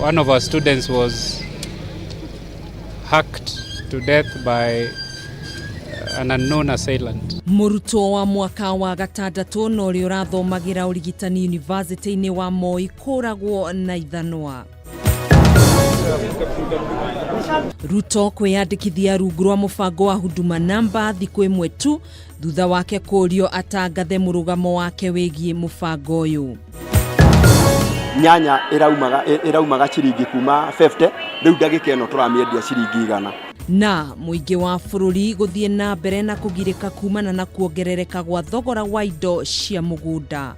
One of our students was hacked to death by an unknown assailant. Mũrutwo wa mwaka wa gatandatũ na ũrĩa ũrathomagĩra ũrigitani yunivasĩtĩ-inĩ wa Moi kũragwo na ithanwa. Ruto kwĩyandĩkithia rungu rwa mũbango wa Huduma Namba thikũ ĩmwe tu thutha wake kũrio atangathe mũrũgamo wake wĩgiĩ mũbango ũyũ. Nyanya ĩraumaga ĩraumaga ciringi kuma 50, rĩu ndagĩka ĩno tũramĩendia ciringi 100. Na mũingĩ wa bũrũri gũthiĩ na mbere na kũgirĩka kumana na kuongerereka gwa thogora wa indo cia mũgũnda.